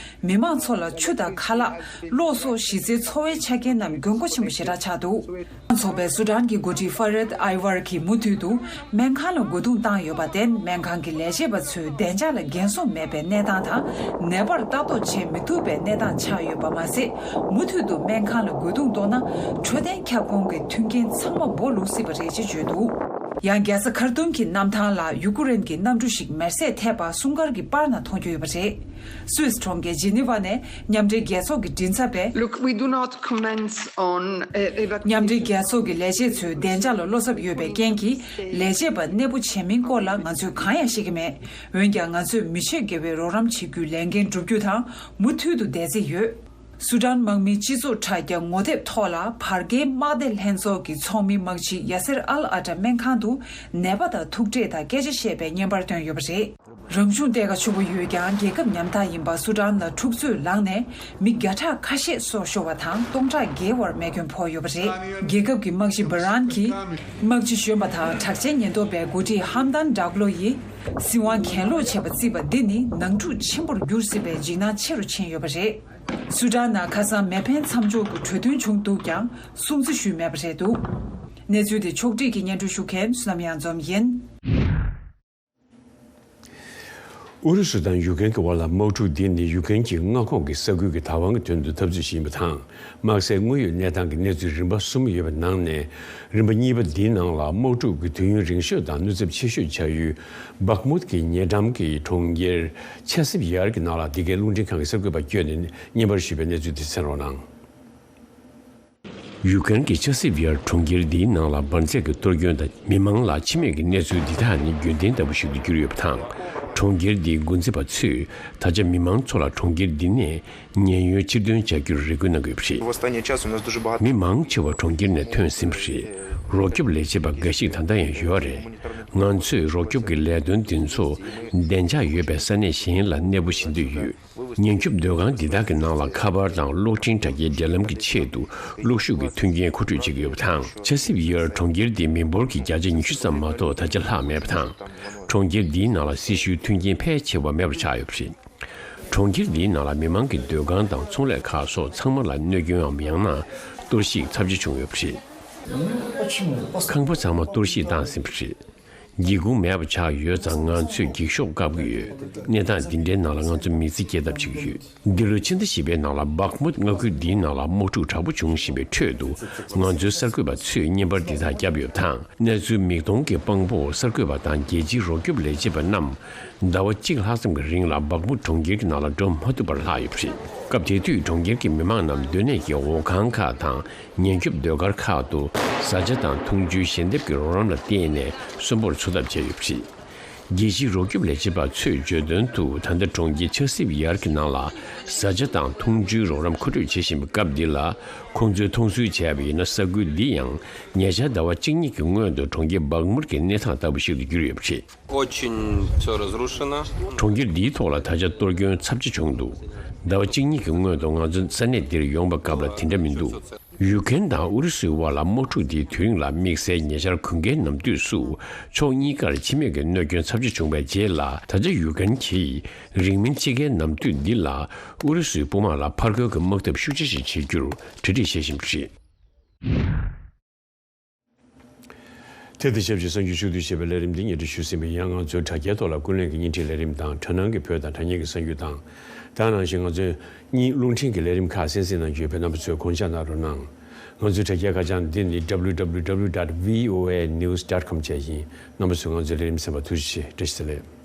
མི་མང་ཚོ་ལ་ཆུ་དང་ཁ་ལག་གློག་སོགས་གཞི་རྩའི་འཚོ་བའི་ཆ་རྐྱེན་རྣམས་དགོས་མཁོ་ཆེན་པོ་ཞེ་དྲག་ཆགས་འདུག་ཚོགས་པའི་སུ་དཱན་གྱི་འགོ་ཁྲིད་ཧྥ་རད་ཨའི་ཝར་གྱིས་མུ་མཐུད་དུ་སྨན་ཁང་ལ་རྒོལ་རྡུང་བཏང་ཡོད་པར་བརྟེན། སྨན་ཁང་གི་ལས་བྱེད་པ་ཚོའི་བདེ་འཇགས་ལ་འགན་སྲུང་མེད་པའི་གནས་སྟངས་དང་། ནད་པར་ལྟ་རྟོག་བྱེད་མི་ཐུབ་པའི་གནས་སྟངས་ཆགས་ཡོད་པ་མ་ཟད། མུ་མཐུད་དུ་སྨན་ཁང་ལ་རྒོལ་རྡུང་གཏོང་ན། འཕྲོད་བསྟེན་ཁྱབ་ཁོངས་ཀྱི་མཐུན་རྐྱེན་ཚང་མ་སྦོ་ལུག་སྲིད་པ་རེད་ཅེས་བརྗོད་འདུག་ཡང་རྒྱལ་ས་ཁར་ཏུམ་གྱི་གནམ་ཐང་ལ་ཡུ་ཀུ་རེན་གྱི་གནམ་གྲུ་ཞིག་མེར་སྲེག་ཐེབས་པ་སྲུང་སྐར་གྱི་པར་ནང་མཐོང་རྒྱུ་ཡོད་པ་རེད། སུད་སི་གྲོང་ཁྱེར་ཇི་ནི་ཝ་ནས་མཉམ་འབྲེལ་རྒྱལ་ཚོགས་ཀྱི་མགྲིན་ཚབ་པས། Look, we do not comment on, uh, evac- མཉམ་འབྲེལ་རྒྱལ་ཚོགས་ཀྱི་ལས་བྱེད་ཚོས་བདེ་འཇགས་ལ་བློ་འཚབ་ཡོད་པའི་རྐྱེན་གྱིས་ལས་བྱེད་པ་གནས་སྤོ་བྱས་མིན་སྐོར་ལ་ང་ཚོས་གང་ཡང་ཤེས་ཀྱི་མེད། འོན་ཀྱང་ང་ཚོས་མི་ཆོས་དགེ་བའི་རོགས་རམ་བྱེད་རྒྱུའི་ལས་འགན་བསྒྲུབ་རྒྱུ་དང་མུ་མཐུད་དུ་བསྡད་རྩིས་ཡོད། སུ་དཱན་དམག་མིའི་སྤྱི་ཚོགས་དྲ་རྒྱ་ངོ་དེབ་ཐོག་ལ་བར་བརྒལ་དམག་སྡེ་ལྷན་ཚོགས་ཀྱི་ཚོགས་མི་དམག་སྤྱི་ཡ་སེར་ཨལ་ཨ་ཏྲ་སྨན་ཁང་དུ་ནད་པ་དང་ཐུག་འཕྲད་དང་སྐད་ཆ་བཤད་པའི་བརྙན་པར་བཏོན་ཡོད་པ་རེད། རང་བྱུང་གཏེར་ཁ་ཕྱུག་པོ་ཡོད་ཀྱང་རྒྱལ་ཁབ་ཉམ་ཐག་ཡིན་པ་སུ་དཱན་ལ་འཁྲུག་རྩོད་ལངས་ནས་མི་བརྒྱ་ཕྲག་ཁ་ཤས་སྲོག་ཤོར་བ་དང་སྟོང་ཕྲག་བརྒལ་བར་རྨས་སྐྱོན་ཕོག་ཡོད་པ་རེད། རྒྱལ་ཁབ་ཀྱི་དམག་སྤྱི་བྷ་རན་གྱིས་དམག་སྤྱི་གཞོན་པ་དང་དྲག་ཆེན་ཉེན་རྟོག་པའི་འགོ་ཁྲིད་ཧམ་དཱན་ཌག་ལོ་ཡིས་སྲིད་དབང་གྱེན་ལོག་བྱས་པ་བརྩིས་པ་འདི་ནི་ནང་འཁྲུག་ཆེན་པོར་འགྱུར་སྲིད་པའི་འཇིགས་སྣང་ཆེ་རུ་ཕྱིན་ཡོད་པ་རེད། སུ་དཱན་ནང་ཁ་སང་མེ་འཕེན་མཚམས་འཇོག་གི་གྲོས་མཐུན་བྱུང་འདུག་ཀྱང་སྲུང་བརྩི་ཞུས་མེད་པ་རེད་འདུག་གནས་ཚུལ་དེ་ཕྱོགས་སྒྲིག་གིས་སྙན་སྒྲོན་ཞུ་མཁན་བསོད་ནམས་གཡང་འཛོམས་ཡིན། ཨུ་རུ་སུ་དང་ཡུ་ཀེན་གྱི་དབར་ལ་དམག་འཁྲུག་འདི་ནི་ཡུ་ཀེན་གྱི་མངའ་ཁོངས་ཀྱི་ས་ཁུལ་གྱི་བདག་དབང་གི་དོན་དུ་འཐབ་རྩོད་བྱེད་ཡིན་པ་དང་། དམག་སའི་དངོས་ཡོད་གནས་སྟངས་ཀྱི་གནས་ཚུལ་རིམ་པ་གསུམ་ཡོད་པའི་ནང་ནས། རིམ་པ་གཉིས་པ་འདིའི་ནང་ལ་དམག་འཁྲུག་གི་དུས་ཡུན་རིང་ཤོས་དང་གནོད་ཚབས་ཆེ་ཤོས་ཆགས་ཡུལ་བག་མུད་ཀྱི་ཉེ་འགྲམ་གྱི་གྲོང་ཁྱེར་ཆ་སིབ་ཡར་གྱི་ནང་ལ་འདི་གའི་རླུང་འཕྲིན་ཁང་གི་གསར་འགོད་པ་བསྐྱོད་ནས་བརྙན་པར་ཞུས་པའི་གནས་ཚུལ་དེ་གསན་རོགས་གནང་། ཡུ་ཀེན་གྱི་ཆ་སིབ་ཡར་གྲོང་ཁྱེར་འདིའི་ནང་ལ་འབར་རྫས་ཀྱི་གཏོར་སྐྱོན་དང་མི་མང་ལ་འཆི་རྨས་ཀྱི་གནས་ཚུལ་འདི་དག་ནི་རྒྱུན་ལྡན་ལྟ་བུ་ཞིག་ཏུ་གྱུར་ཡོད་པ་དང་། གྲོང་ཁྱེར་འདིའི་འགོ་འཛིན་པ་ཚོས་ད་ཆ་མི་མང་ཚོ་ལ་གྲོང་ཁྱེར་འདི་ནས་ཉེན་གཡོལ་ཕྱིར་ཐོན་བྱ་རྒྱུར་རེ་སྐུལ་གནང་གི་ཡོད་པ་རེད། Восстание час у нас дуже багато. མི་མང་ཆེ་བ་གྲོང་ཁྱེར་ནས་ཐོན་ཟིན་པ་རེད། རོགས་སྐྱོབ་ལས་བྱེད་པ་འགའ་ཞིག་ད་ལྟ་ཡང་ཡོད་རེད། ང་ཚོས་རོགས་སྐྱོབ་ཀྱི་ལས་དོན་འདི་ཚོ་བདེ་འཇགས་ཡོད་པའི་ས་གནས་གཞན་ལ་གནས་སྤོ་བྱེད་འདོད་ཡོད། ཉེན་སྐྱོབ་སྡོད་ཁང་འདི་དག་གི་ནང་ལ་ཁ་པར་དང་གློག་འཕྲིན་དྲ་རྒྱའི་འབྲེལ་ལམ་གྱི་ཆེད་དུ་གློག་ཤུགས་ཀྱི་མཐུན་རྐྱེན་མཁོ་སྤྲོད་བྱེད་ཀྱི་ཡོད་པ་དང་། ཆ་སིབ་ཡར་གྲོང་ཁྱེར་འདིའི་མི་འབོར་གྱི་བརྒྱ་ཆ་ཉི་ཤུ་ཙམ་མ་གཏོགས་ད་ཆ་ལྷག་མེད་པ་དང་། གྲོང་ཁྱེར་འདིའི་ནང་ལ་སྲི་ཞུའི་མཐུན་རྐྱེན་ཕལ་ཆེ་བ་མེད་པར་ཆགས་ཡོད་པ་རེད། གྲོང་ཁྱེར་འདིའི་ནང་ལ་མི་མང་གི་སྡོད་ཁང་དང་ཚོང་ལས་ཁག་སོགས་ཚང་མ་ལ་གནོད་སྐྱོན་འམ་ཡང་ན་གཏོར་བཤིག་ཚབས་ཆེ་བྱུང་ཡོད་པ་རེད། ཁང་པ་ཚང་མ་གཏོར་བཤིག་བཏང་ཟིན་པ་རེད། སྒེའུ་ཁུང་མེད་པ་ཆགས་ཡོད་ཙང་ང་ཚོས་འགྱིག་ཤོག་བཀབ་ཀྱི་ཡོད། གནས་སྟངས་འདི་འདྲའི་ནང་ལ་ང་ཚོ་མི་ཚེ་སྐྱེལ་ཐབས་བྱེད་ཀྱི་ཡོད། འདི་ལོའི་ཕྱི་ཟླ་བཞི་པའི་ནང་ལ་བག་མུད་མངའ་ཁུལ་འདིའི་ནང་ལ་དམག་འཁྲུག་དྲག་པོ་འབྱུང་བཞིན་པའི་ཁྲོད་དུ་ང་ཚོའི་གསར་འགོད་པ་ཚོས་བརྙན་པར་འདི་དག་བརྒྱབ་ཡོད་པ་དང་། གནས་ཚུལ་མིག་མཐོང་གི་དཔང་པོ་གསར་འགོད་པ་དང་རྒྱལ་སྤྱིའི་རོགས་སྐྱོབ་ལས་བྱེད་པ་རྣམས་ཟླ་བ་གཅིག་ལྷག་ཙམ་གྱི་རིང་ལ་བག་མུད་གྲོང་ཁྱེར་གྱི་ནང་ལ་འགྲོ་མ་ཐུབ་པར་ལྷག་ཡོད་པ་རེད། སྐབས་དེ་དུས་གྲོང་ཁྱེར་གྱི་མི་མང་རྣམས་སྡོད་གནས་ཀྱི་འོག་ཁང་ཁག་དང་། ཉེན་སྐྱོབ་སྡོད་སྒར་ཁག་ཏུ་བཟའ་བཅའ་དང་འཐུང་ཆུའི་ཞལ་འདེབས་ཀྱི་རོགས་རམ་ལ་བརྟེན་ནས་གསོན་པོར་འཚོ་ཐབས་བྱས་ཡོད་པ་རེད། རྒྱལ་སྤྱིའི་རོགས་སྐྱོབ་ལས་བྱེད་པ་ཚོས་བརྗོད་དོན་དུ། ད་ལྟ་གྲོང་ཁྱེར་ཆ་སིབ་ཡར་གྱི་ནང་ལ་བཟའ་བཅའ་དང་འཐུང་ཆུའི་རོགས་རམ་མཁོ་སྤྲོད་བྱེད་བཞིན་པའི་སྐབས་འདི་ལ། ཁོང་ཚོས་མཐོང་ཟུར་བྱས་པ་ཡིན་ན། ས་ཁུལ་འདི་ཡང་ཉེ་ཆར་ཟླ་བ་གཅིག་གཉིས་ཀྱི་སྔོན་དུ་གྲོང་ཁྱེར་བག་མུར་གྱི་གནས་སྟངས་ལྟ་བུ་ཞིག་ཏུ་གྱུར་ཡོད་པ་རེད། Очень всё разрушено. གྲོང་ཁྱེར་འདིའི་ཐོག་ལ་ད་ཆ་གཏོར་སྐྱོན་ཚབས་ཆེ་བྱུང་འདུག་ཟླ་བ་གཅིག་གཉིས་ཀྱི་སྔོན་དུ་ང་ཚོ་ས་གནས་འདིར་ཡོང་བའི་སྐབས་ལ་དེ་འདྲ་མི་འདུག་ཡུ་ཀེན་དང་ཨུ་རུ་སུའི་དབར་ལ་དམག་འཁྲུག་འདིའི་དུས་རིང་ལ་དམིགས་བསལ་ཉེ་ཆར་དགུན་ཁའི་ནམ་དུས་སུ་ཕྱོགས་གཉིས་ཀར་འཆི་རྨས་ཀྱི་གནོད་སྐྱོན་ཚབས་ཆེ་བྱུང་བའི་རྗེས་ལ། ད་ཆ་ཡུ་ཀེན་གྱིས་རིང་མིན་དཔྱིད་ཀའི་ནམ་དུས་འདི་ལ་ཨུ་རུ་སུའི་དཔུང་དམག་ལ་ཕར་རྒོལ་གྱི་དམག་འཐབ་ཤུགས་ཆེ་ཞིག་བྱེད་རྒྱུར་གྲ་སྒྲིག་བྱེད་བཞིན་པ་རེད། དེ་དང་ཆབས་ཅིག་གསར་འགྱུར་ཕྱོགས་བསྡུས་ཞེས་པའི་ལས་རིམ་འདི་སྙན་སྒྲོན་ཞུས་ཟིན་པ་ཡིན། ཡང་ང་ཚོའི་དྲ་རྒྱའི་ཐོག་ལ་ཀུན་གླེང་གི་བརྙན་འཕྲིན་ལས་རིམ་དང་དྲ་སྣང་གི་བོད་དང་དྲ་བརྙན་གྱི་གསར་འགྱུར་དང་། ད་ནང་བཞིན་ང་ཚོའི་གཉིས་རླུང་འཕྲིན་གྱི་ལས་རིམ་ཁག་གསན་གཟིགས་གནང་རྒྱུ་ཡོད་པས། རྣམ་པ་ཚོས་དགོངས་འཇགས་གནང་རོགས་གནང་། ང་ཚོའི་དྲ་རྒྱའི་ཁ་བྱང་འདི་ནི་W W W dot V O A news dot com བཅས་ཡིན། རྣམ་པ་ཚོས་ང་ཚོའི་ལས་རིམ་གསན་པར་ཐུགས་རྗེ་ཆེ། བཀྲ་ཤིས་བདེ་ལེགས།